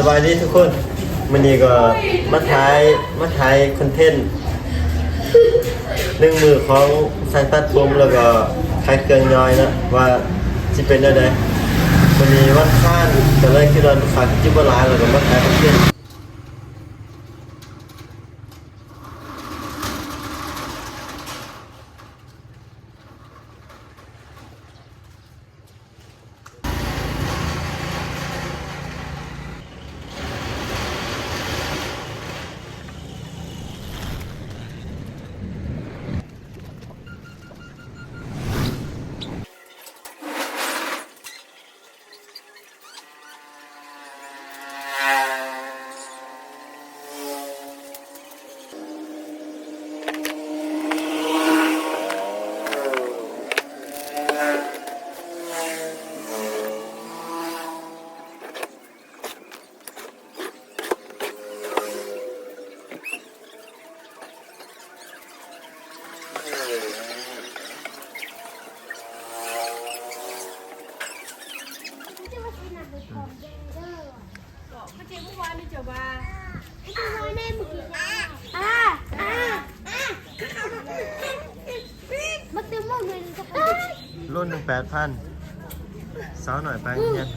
ສະບາຍດີທຸກຄົນ ມື້ນີ້ກໍມາຖ່າຍ ມາຖ່າຍຄອນເທັນໜຶ່ງມື້ຂອງຊ່າງຕັດຜົມ ແລ້ວກໍຂາຍເຄື່ອງຍ່ອຍເນາະ ວ່າຊິເປັນແນວໃດ. ມື້ນີ້ວັນອັງຄານ ກໍເລີຍຄິດວ່າລູກຄ້າຄືຊິບໍ່ຫຼາຍ ແລ້ວກໍມາຖ່າຍຄອນເທັນ. ໂລໜຶ່ງແປດພັນ ສາວໜ້ອຍໄປໂຮງຮຽນ.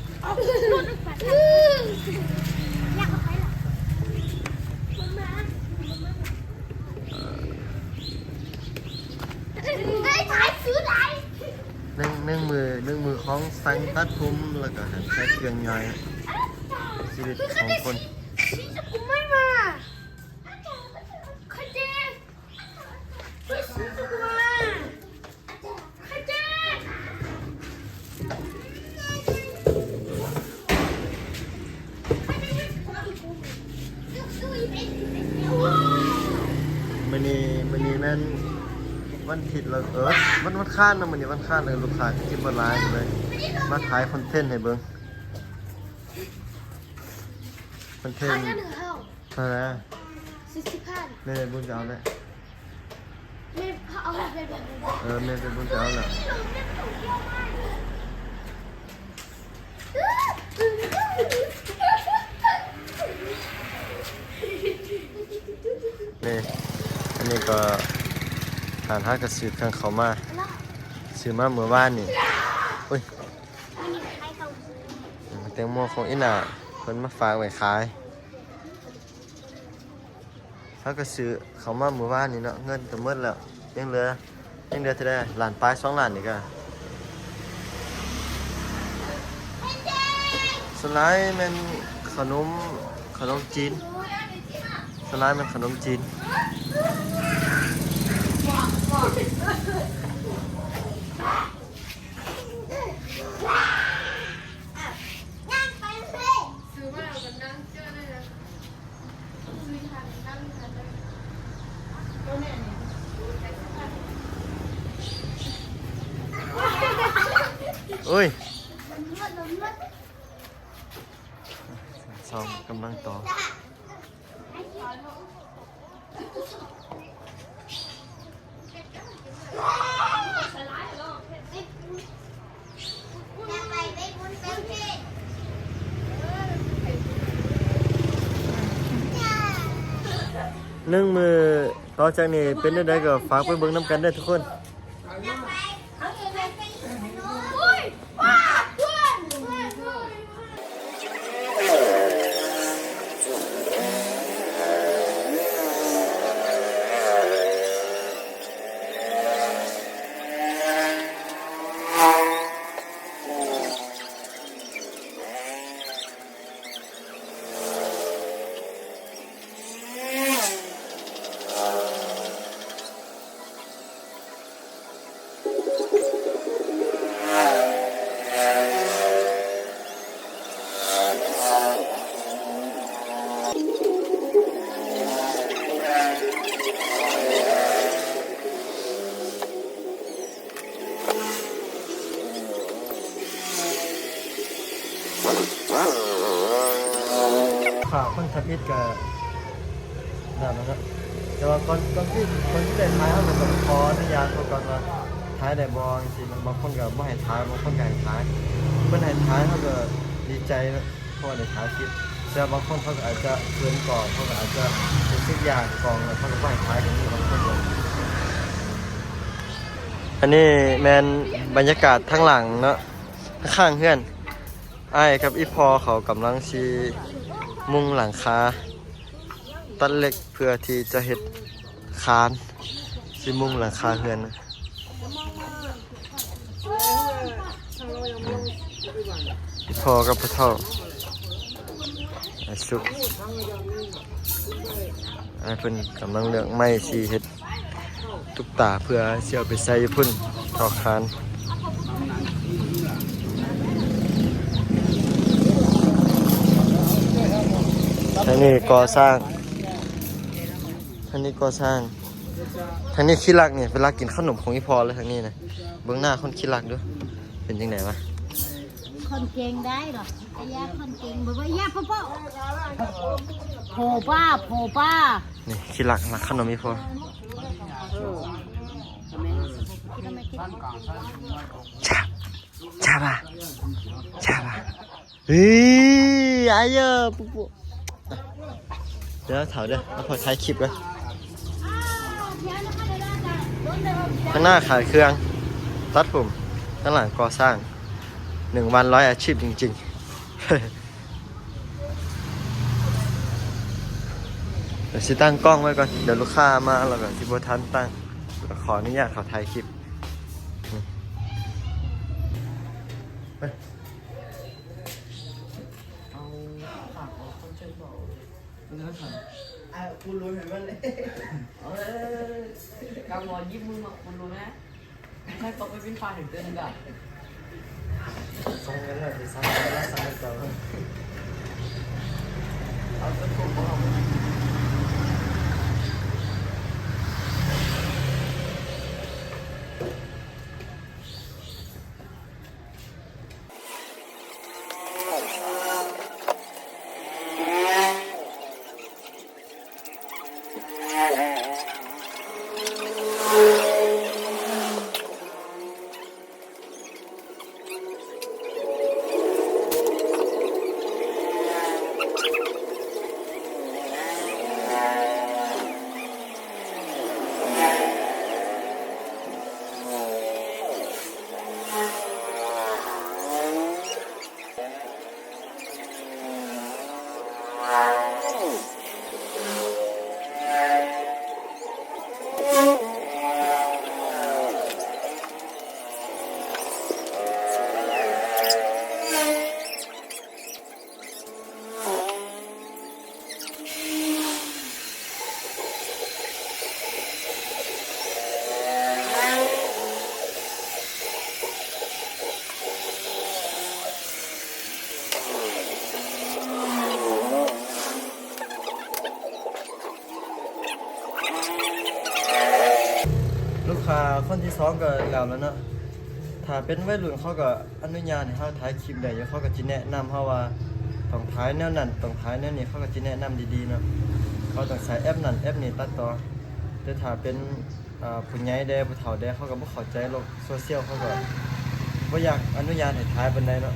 ໜຶ່ງ ໜຶ່ງມື້ ໜຶ່ງມື້ຂອງຊ່າງຕັດຜົມ ແລ້ວກໍໃຫ້ຂາຍເຄື່ອງຍ່ອຍ ຊີວິດຂອງຄົນ. ມື້ນີ້ ມື້ນີ້ແມ່ນວັນທິດແລ້ວ ເອີ ວັນ ວັນອັງຄານເນາະ ມື້ນີ້ວັນອັງຄານ ແລ້ວລູກຄ້າກໍຊິບໍ່ຫຼາຍ ກໍເລີຍມາຖ່າຍຄອນເທັນໃຫ້ເບິ່ງ. ມັນເທ່ ເທົ່າໃດ? ສີ່ສິບພັນ. ແມ່ໄດ້ບຸນກໍເອົາແຫຼະ. ແມ່ເອົາແບບ ເອີ ແມ່ໄດ້ບຸນກໍເອົາແຫຼະ. ນີ້ ອັນນີ້ກໍ ຮ້ານເຮົາກໍຊື້ເຄື່ອງເຂົ້າມາ ຊື້ມາມື້ວານນີ້. ໂອ້ຍ ແຕງໂມຂອງອີ່ໜ້າ ເພິ່ນມາຝາກໄວ້ຂາຍ. ເຮົາກໍຊື້ເຂົ້າມາມື້ວານນີ້ເນາະ ເງິນກໍໝົດແລ້ວ ຍັງເຫຼືອ ຍັງເຫຼືອເທົ່າໃດ ລ້ານປາຍ ສອງລ້ານນີ້ກໍ. ສ່ວນຫຼາຍແມ່ນຂະໜົມ ຂະໜົມຈີນ ສ່ວນຫຼາຍແມ່ນຂະໜົມຈີນ. ໂອ້ຍ ຊອງກຳລັງຕໍ່. ໜຶ່ງມື້ຕໍ່ຈາກນີ້ເປັນແນວໃດກໍຝາກໄປເບິ່ງນຳກັນເດີທຸກຄົນ. ຂ້າຄົນທຳອິດກະນັ້ນແຫຼະເນາະ ແຕ່ວ່າກ່ອນ ກ່ອນທີ່ ກ່ອນທີ່ໄດ້ຖ່າຍ ເຮົາກະຕ້ອງຂໍອະນຸຍາດເຂົາກ່ອນວ່າຖ່າຍໄດ້ບໍ່ ຈັ່ງຊີ້ເນາະ. ບາງຄົນກະບໍ່ໃຫ້ຖ່າຍ ບາງຄົນກະໃຫ້ຖ່າຍ ເພິ່ນໃຫ້ຖ່າຍ ເຮົາກະດີໃຈເນາະ ເພາະວ່າໄດ້ຖ່າຍຄລິບ. ແຕ່ບາງຄົນເຂົາກໍອາດຈະເຂີນກ້ອງ ເຂົາກໍອາດຈະຮູ້ສຶກຢ້ານກ້ອງ ແລ້ວເຂົາກໍບໍ່ໃຫ້ຖ່າຍກໍມີບາງຄົນ. ອັນນີ້ແມ່ນບັນຍາກາດທາງຫຼັງເນາະ ຂ້າງເຮືອນ. ອ້າຍກັບອີ່ພໍ່ເຂົາກຳລັງຊິມຸງຫຼັງຄາ ຕັດເຫຼັກເພື່ອທີ່ຈະເຮັດຄານ ຊິມຸງຫຼັງຄາເຮືອນ. ອີ່ພໍ່ກັບພໍ່ເຖົ້າ ອ້າຍສຸກ ອ້າຍເພິ່ນກຳລັງເລືອກໄມ້ຊິເຮັດຕຸກຕາ ເພື່ອຊິເອົາໄປໃສ່ຢູ່ພຸ້ນ ເທາະຄານ. ທາງນີ້ກໍ່ສ້າງ ທາງນີ້ກໍ່ສ້າງ. ທາງນີ້ຂີ້ລັກນີ້ ເວລາກິນຂະໜົມຂອງອີ່ພໍ່ເລີຍ ທາງນີ້ນະ. ເບິ່ງໜ້າຄົນຂີ້ລັກດູ ເປັນຈັ່ງໃດວະ? ຄົນເກັ່ງໄດ້ເນາະ ອາຍາຄົນເກັ່ງ ບໍ່ວ່າອາຍາໂປໂປ ໂປປ້າ ໂປປ້າ. ນີ້ຂີ້ລັກ ລັກຂະໜົມອີ່ພໍ່. ຊາ ຊາບາ ຊາບາ. ເອີຍ ອາຍາ ປຸ ປຸ ດຽວເຖົ້າເດີ ມາຂໍຖ່າຍຄລິບກ່ອນ. ຂ້າງໜ້າຂາຍເຄື່ອງຕັດຜົມ ຂ້າງຫຼັງກໍ່ສ້າງ ໜຶ່ງວັນຮ້ອຍອາຊີບຈິງໆ. ດຽວຊິຕັ້ງກ້ອງໄວ້ກ່ອນ ດຽວລູກຄ້າມາແລ້ວກໍຊິບໍ່ທັນຕັ້ງ ຂໍອະນຸຍາດເຂົາຖ່າຍຄລິບ. ເອົາຂາຂອງຄົນເຊີນບອກເລີຍ ເອີ ກູຮູ້ໃຫ້ມັນເລີຍ ເອີ ກຳບໍ່ຍິບມືມາ ກູຮູ້ນະ ໃຫ້ປອກໄປເປັນຟ້າເຫັນເຕີນກະ ສົ່ງເງິນແລ້ວຊິສັ່ງ ສັ່ງເຈົ້າ ເອົາເງິນກູບໍ່ເອົາ. ລູກຄ້າຄົນທີສອງກໍແລ້ວແລ້ວເນາະ. ຖ້າເປັນໄວລຸ້ນເຂົາກໍອະນຸຍາດໃຫ້ເຮົາຖ່າຍຄລິບໄດ້ຢູ່ ເຂົາກໍຊິແນະນຳເຮົາວ່າຕ້ອງຖ່າຍແນວນັ້ນ ຕ້ອງຖ່າຍແນວນີ້ ເຂົາກໍຊິແນະນຳດີໆເນາະ ເຂົາຕ້ອງໃຊ້ແອັບນັ້ນແອັບນີ້ຕັດຕໍ່. ແຕ່ຖ້າເປັນ ເອີ ຜູ້ໃຫຍ່ແດ່ ຜູ້ເຖົ້າແດ່ ເຂົາກໍບໍ່ເຂົ້າໃຈໂລກໂຊຊຽວ ເຂົາກໍບໍ່ຢາກອະນຸຍາດໃຫ້ຖ່າຍປານໃດເນາະ.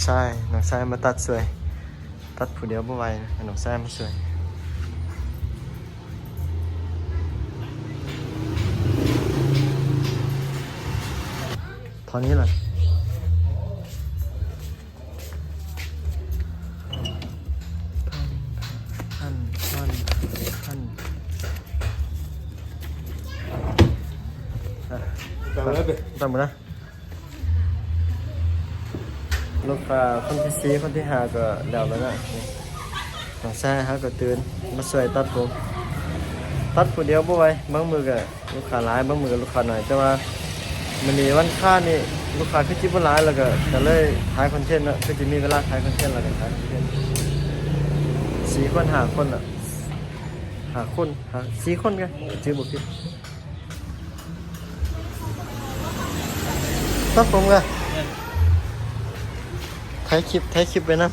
ຊາຍ ນ້ອງຊາຍມາຕັດຊ່ວຍ ຕັດຜູ້ດຽວບໍ່ໄຫວ ໃຫ້ນ້ອງຊາຍມາຊ່ວຍ ເທົ່ານີ້ລະ ພັນ ພັນ ພັນ ອ່ະ ຕາມເລີຍ ຕາມມານະ. ລູກຄ້າຄົນທີສີ່ ຄົນທີຫ້າກໍແລ້ວແລ້ວນະ. ນ້ອງຊາຍເຮົາກໍຕື່ນມາຊ່ວຍຕັດຜົມ ຕັດຜູ້ດຽວບໍ່ໄຫວ ບາງມື້ກໍລູກຄ້າຫຼາຍ ບາງມື້ກໍລູກຄ້າໜ້ອຍ ແຕ່ວ່າມື້ນີ້ວັນອັງຄານນີ້ ລູກຄ້າຄືຊິບໍ່ຫຼາຍ ແລ້ວກໍ ກໍເລີຍຖ່າຍຄອນເທັນເນາະ ຄືຊິມີເວລາຖ່າຍຄອນເທັນ ແລ້ວກໍຖ່າຍຄອນເທັນ ສີ່ຄົນ ຫ້າຄົນລະ ຫ້າຄົນ ຫ້າ ສີ່ຄົນກໍຈື່ບໍ່ຜິດ. ຕັດຜົມກະ ຖ່າຍຄລິບ ຖ່າຍຄລິບໄວ້ນຳ.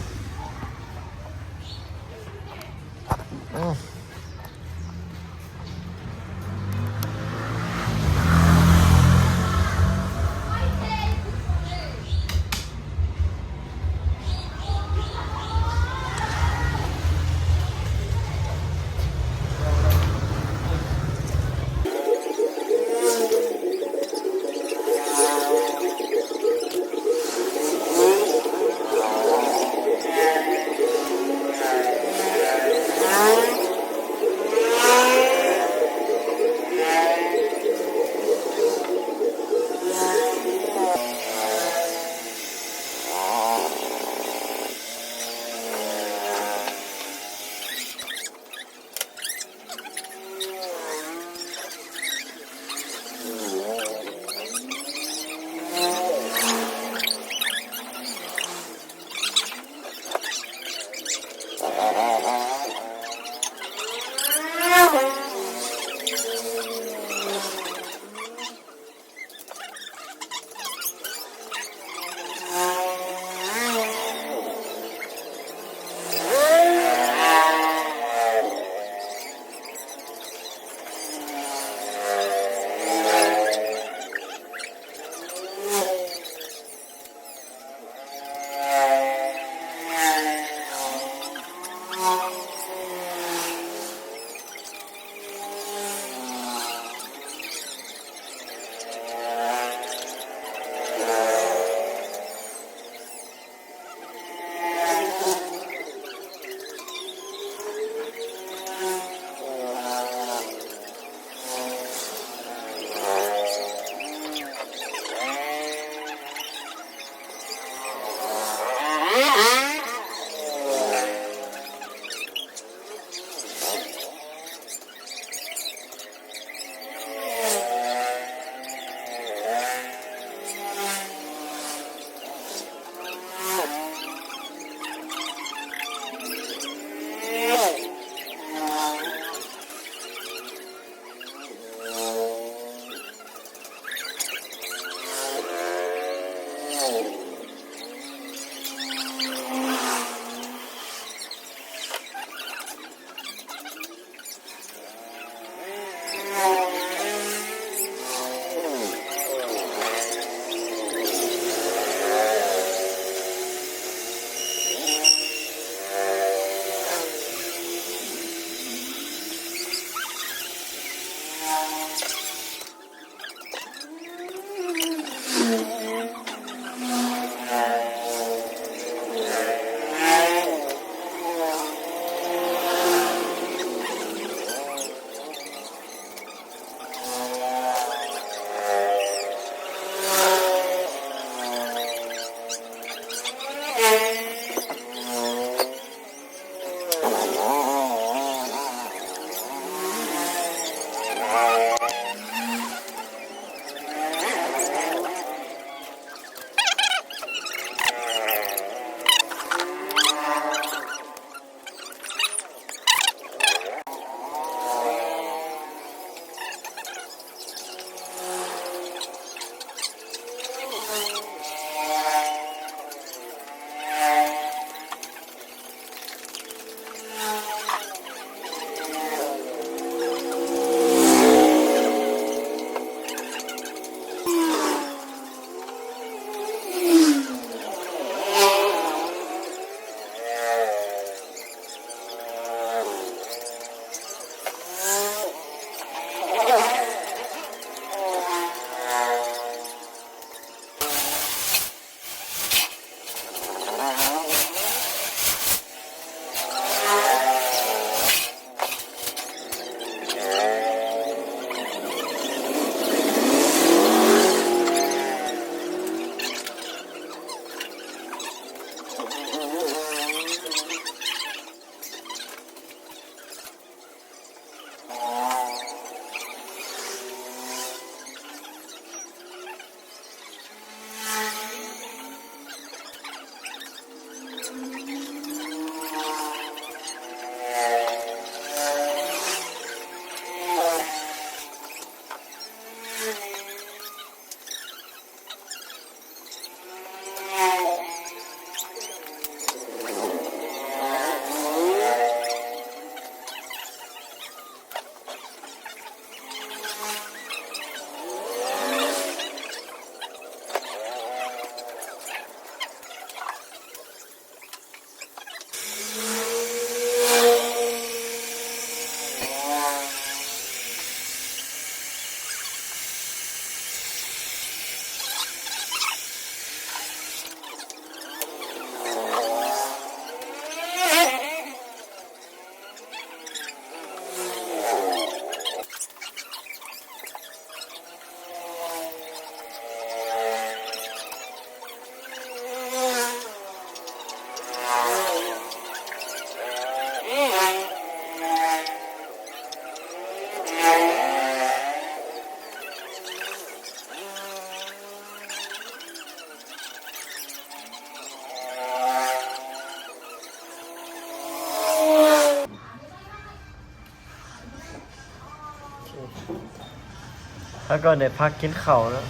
ແລ້ວກໍໄດ້ພັກກິນເຂົ້າເນາະ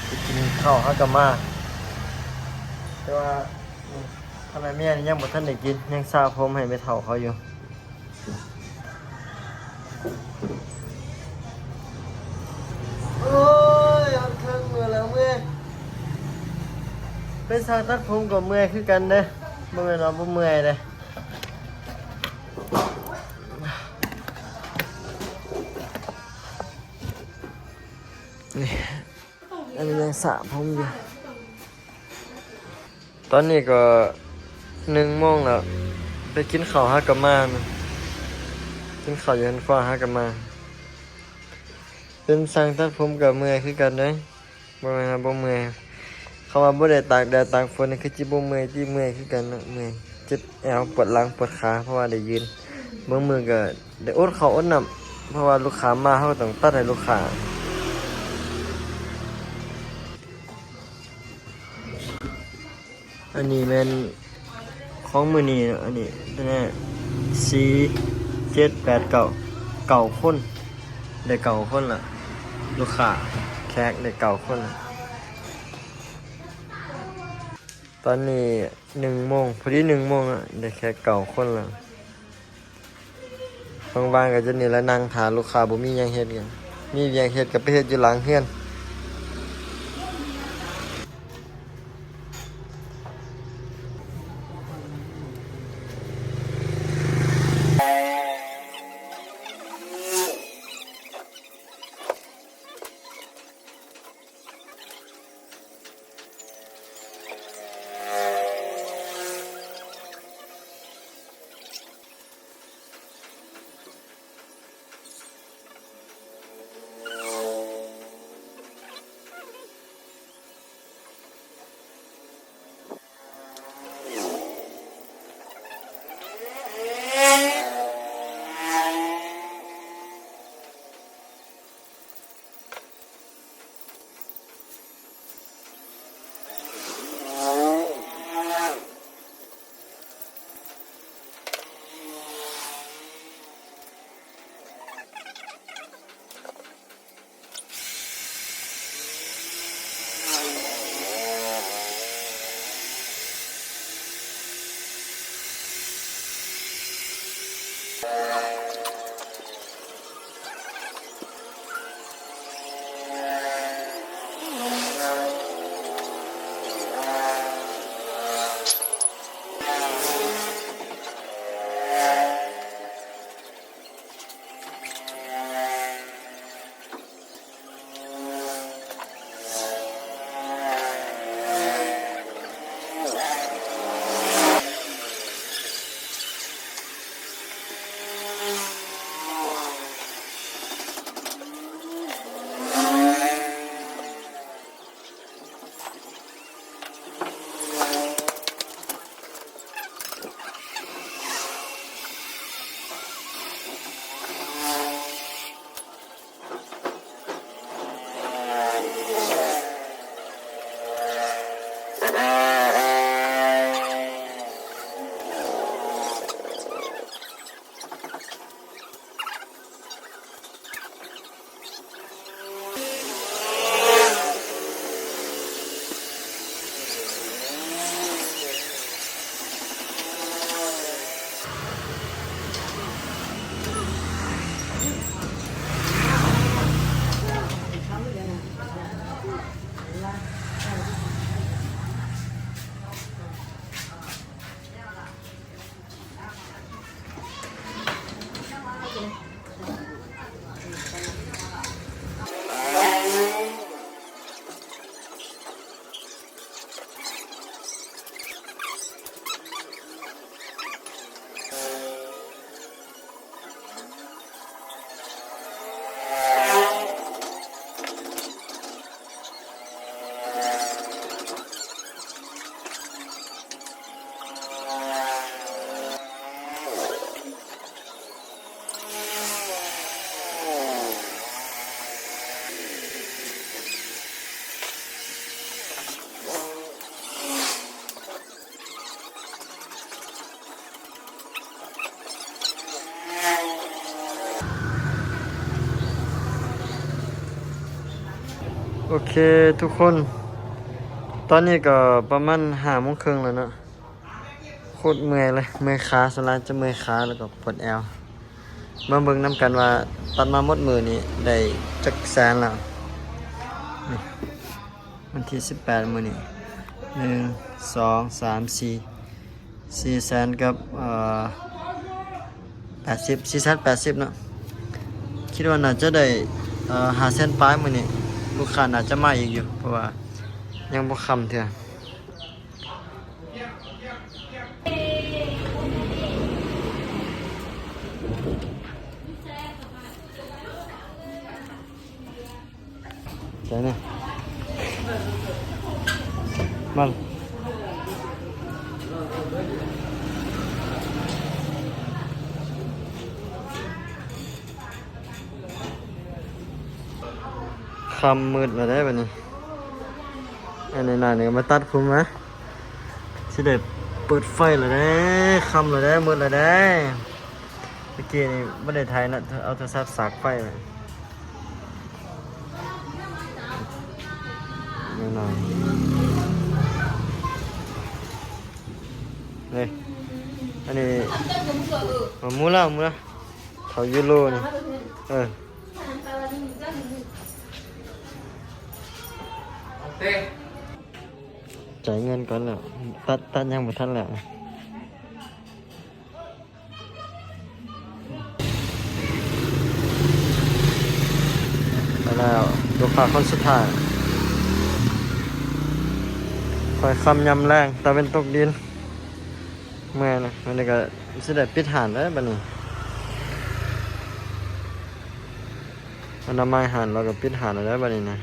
ໄປກິນເຂົ້າເຮົາກໍມາ. ແຕ່ວ່າ ອືມ ທາງແມ່ນີ້ຍັງບໍ່ທັນໄດ້ກິນ ຍັງສະຜົມໃຫ້ແມ່ເຖົ້າເຂົາຢູ່. ໂອ້ຍ ຮອດເຄິ່ງມື້ແລ້ວ ເມື່ອຍ. ໄປຊ່າງຕັດຜົມກໍເມື່ອຍຄືກັນເດ້ ບໍ່ແມ່ນວ່າບໍ່ເມື່ອຍເດ້. ນີ້ ອັນນີ້ຍັງສະຜົມຢູ່. ຕອນນີ້ກໍໜຶ່ງໂມງແລ້ວ ໄປກິນເຂົ້າຫາກໍມານະ ກິນເຂົ້າຢູ່ເຮືອນຄອວຫາກໍມາ. ເປັນຊ່າງຕັດຜົມກໍເມື່ອຍຄືກັນເດ້ ບໍ່ແມ່ນວ່າບໍ່ເມື່ອຍ. ເຂົາວ່າບໍ່ໄດ້ຕາກແດດຕາກຝົນນີ້ຄືຊິບໍ່ເມື່ອຍຕິ ເມື່ອຍຄືກັນເນາະ ເມື່ອຍ ເຈັບແອວ ປວດຫຼັງປວດຂາ ເພາະວ່າໄດ້ຢືນ. ບາງມື້ກໍໄດ້ອົດເຂົ້າອົດນ້ຳ ເພາະວ່າລູກຄ້າມາ ເຮົາກໍຕ້ອງຕັດໃຫ້ລູກຄ້າ. ອັນນີ້ແມ່ນຂອງມື້ນີ້ເນາະ ອັນນີ້ຕົວນີ້ ສີ່ ເຈັດ ແປດ ເກົ້າ ເກົ້າຄົນ ໄດ້ເກົ້າຄົນລະ ລູກຄ້າແຂກໄດ້ເກົ້າຄົນລະ. ຕອນນີ້ໜຶ່ງໂມງ ພໍດີໜຶ່ງໂມງລະ ໄດ້ແຂກເກົ້າຄົນລະ. ວ່າງໆກໍຢູ່ນີ້ລະ ນັ່ງຖ້າລູກຄ້າ ບໍ່ມີຫຍັງເຮັດ ກໍມີວຽກເຮັດກໍໄປເຮັດຢູ່ຫຼັງເຮືອນ. ໂອເຄທຸກຄົນ ຕອນນີ້ກໍປະມານຫ້າໂມງເຄິ່ງແລ້ວເນາະ. ໂຄດເມື່ອຍເລີຍ ເມື່ອຍຂາ ສ່ວນຫຼາຍຈະເມື່ອຍຂາ ແລ້ວກໍປວດແອວ. ມາເບິ່ງນຳກັນວ່າຕັດມາໝົດມື້ນີ້ໄດ້ຈັກແສນແລ້ວ. ນີ້ ວັນທີສິບແປດມື້ນີ້ ໜຶ່ງ ສອງ ສາມ ສີ່ ສີ່ແສນກັບ ເອີ ແປດສິບ ສີ່ແສນແປດສິບເນາະ. ຄິດວ່າໜ້າຈະໄດ້ ເອີ ຫ້າແສນປາຍມື້ນີ້ ລູກຄ້າໜ້າຈະມາອີກຢູ່ ເພາະວ່າຍັງບໍ່ຄ່ຳເທື່ອ. ໃຈນະ ມັນຄ່ຳມືດແລ້ວເດ້ບັດນີ້. ອັນນີ້ໜ້ານີ້ມາຕັດຜົມມາ ຊິໄດ້ເປີດໄຟແລ້ວເດ້ ຄ່ຳແລ້ວເດ້ ມືດແລ້ວເດ້. ຕະກີ້ນີ້ບໍ່ໄດ້ຖ່າຍນະ ເອົາໂທລະສັບສາກໄຟໄວ້ໜ້ອຍໆ. ເອີ ອັນນີ້ ເອົາໝູລະ ໝູລະ ເຂົາຢູໂຣນີ້ ເອີ ຈ່າຍເງິນກ່ອນແລ້ວ ຕັດ ຕັດຍັງບໍ່ທັນແລ້ວ. ໄປແລ້ວ ລູກຄ້າຄົນສຸດທ້າຍ ຄ່ອຍຄ່ຳຍາມແລງ ຕາເວັນຕົກດິນ ເມື່ອຍນະ. ບັດນີ້ກໍຊິໄດ້ປິດຮ້ານແລ້ວບັດນີ້ ອະນາໄມຮ້ານ ແລ້ວກໍປິດຮ້ານແລ້ວບັດນີ້ນະ.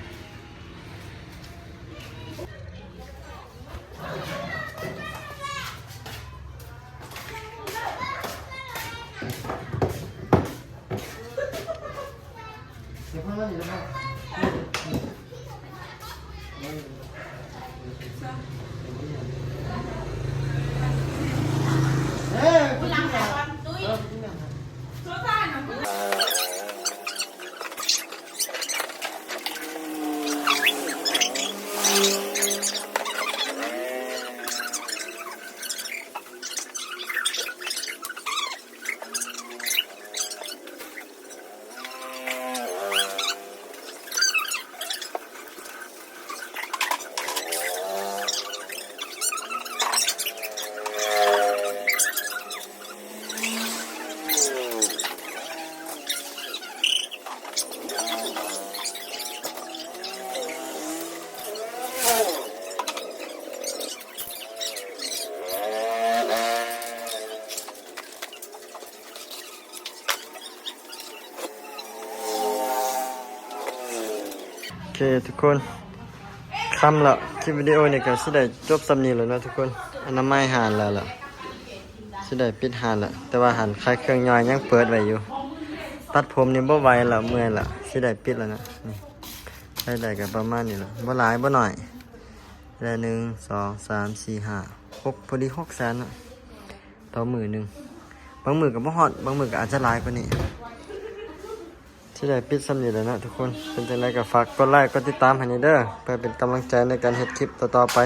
ໂອເຄທຸກຄົນ ຄ່ຳແລ້ວ ຄລິບວິດີໂອນີ້ກໍຊິໄດ້ຈົບສ່ຳນີ້ແຫຼະເນາະທຸກຄົນ. ອະນາໄມຮ້ານແລ້ວລະ ຊິໄດ້ປິດຮ້ານລະ ແຕ່ວ່າຮ້ານຂາຍເຄື່ອງຍ່ອຍຍັງເປີດໄວ້ຢູ່. ຕັດຜົມນີ້ບໍ່ໄຫວລະ ເມື່ອຍລະ ຊິໄດ້ປິດແລ້ວນະ. ນີ້ ລາຍໄດ້ກໍປະມານນີ້ລະ ບໍ່ຫຼາຍບໍ່ໜ້ອຍ ໄດ້ ໜຶ່ງ ສອງ ສາມ ສີ່ ຫ້າ ຫົກ ພໍດີຫົກແສນເນາະ ຕໍ່ມື້ໜຶ່ງ. ບາງມື້ກໍບໍ່ຮອດ ບາງມື້ກໍອາດຈະຫຼາຍກວ່ານີ້. ຊິໄດ້ປິດສ່ຳນີ້ແຫຼະເນາະທຸກຄົນ. ເປັນຈັ່ງໃດກໍຝາກກົດໄລກົດຕິດຕາມໃຫ້ແດ່ເດີ ເພື່ອເປັນກຳລັງໃຈໃນການເຮັດຄລິບຕໍ່ໆໄປ.